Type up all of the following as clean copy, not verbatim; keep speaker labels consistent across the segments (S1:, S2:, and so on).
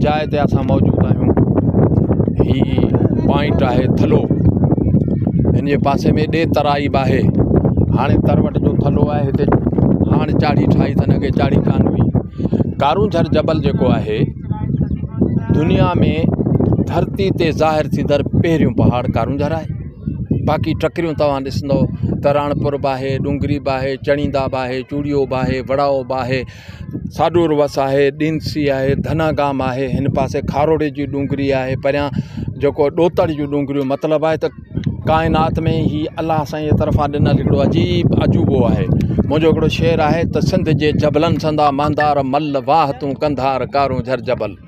S1: جنهن جاء تي اسان موجود آهيون هي پوائنٽ آهي ٿلهو هن جي پاسي ۾ ڏي ترائي به آهي هاڻي تروٽ جو ٿلهو آهي هتي هاڻي چاڙهي ٺاهي اٿن اڳي چاڙهي ڪانه هئي ڪارونجهر جبل جيڪو آهي دنيا ۾ ڌرتي تي ظاهر ٿيندڙ پهريون پهاڙ ڪارونجهر آهي باقي ٽڪريون توهان ڏسندو ته راڻپور به آهي ڏونگري به آهي چڻيندا به آهي چوڙيو به آهي وڙائو به آهي ساڏور وس آهي ڏينسي آهي ڌنا گام آهي هن پاسي کاروڙي جي ڏونگري آهي پريان جيڪو ڏوتڙ جون ڏونگريون مطلب آهي ته ڪائنات ۾ هي الله سائين جي طرفان ڏنل هڪڙو عجيب عجوبو آهي منهنجو هڪڙو شعر آهي ته سنڌ جي جبلن سندا مهندار مل واهه تون ڪنڌار ڪارونجهر جبل.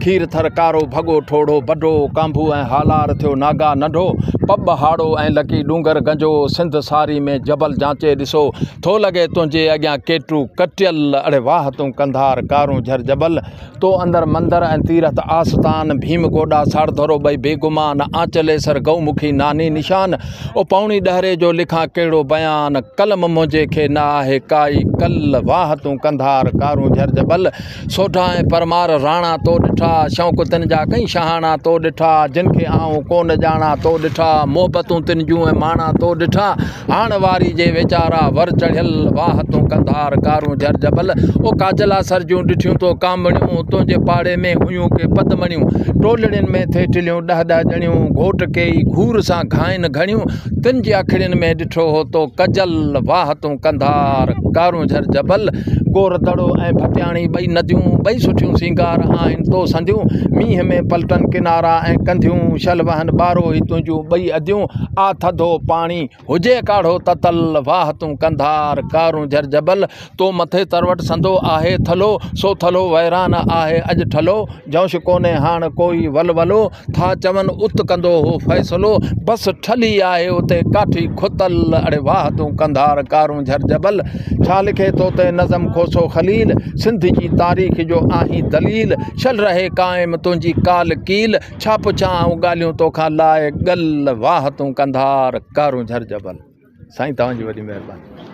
S1: کير ٿر ڪارو ڀڳو ٺوڙهو بڊو ڪانڀو ۽ هالار ٿيو ناگا ننڍو پٻ هاڙو ۽ لڪي ڏونگر گنجو سنڌ ساري ۾ جبل جانچي ڏسو ٿو لڳي تنهنجي اڳيان ڪيٽو ڪٽيل اڙي واهه تون ڪنڌار ڪارونجهر جبل تو اندر مندر ۽ تيرٿ آستان ڀيم گوڏا ساڙڌرو ٻئي بيگمان آنچليسر گئو مکي ناني نشان او پوڻي ڏهري جو لکان ڪهڙو بيان قلم منهنجي کي نه آهي ڪائي ڪل واهه تون ڪنڌار ڪارونجهر جبل سوڍا ۽ پرمار راڻا تو ڏٺا، شوق تن جا ڪئين شهاڻا تو ڏٺا، جن کي آئون ڪو نه ڄاڻان تو ڏٺا، محبتون تن جون ۽ ماڻا تو ڏٺا، هاڻ واري جي ويچارا ور چڙهيل، واهه تون ڪنڌار ڪارونجهر جبل، او ڪاجلا سر جون ڏٺيون تو ڪامڻيون، تنهنجي پاڙي ۾ هيون ڪي پدمڻيون، ٽولڙين ۾ ٿي ٽليون ڏهه ڏهه ڄڻيون، گهوٽ ڪيئي گهور سان گهائن گهڻيون، تن جي اکڙين ۾ ڏٺو هو تو ڪجل، واهه تون ڪنڌار ڪارونجهر جبل، گور دڙو ۽ ڀٽياڻي ٻئي نديون، ٻئي سٺيون سينگار آهن تو سنديون، مينهن ۾ پلٽن ڪنارا ۽ ڪنڌيون، شل وهن ٻاروهي تنهنجون ٻئي اديون، آ ٿڌو پاڻي هجي ڪاڙهو تتل، واهه تون ڪنڌار ڪارونجهر جبل، تو مٿي تروٽ سندو آهي ٿلهو، سو ٿلهو ويران آهي اڄ ٺلهو، جئونش ڪونهي هاڻ ڪوئي ولولو، ٿا چون ات ڪندو هو فيصلو، بس ٺلهي آهي اتي ڪاٺي کتل، اڙي واهه تون ڪنڌار ڪارونجهر جبل، ڇا لکي تو تي نظم کوسو خليل، سنڌ جي تاريخ جو آهين دليل، شل رهي قائم تنهنجي قال قيل، ڇا پڇان آئون ڳالهيون توکان لاء گل، واهه تون ڪنڌار ڪارونجهر جبل. سائين توهان جي وڏي مهرباني.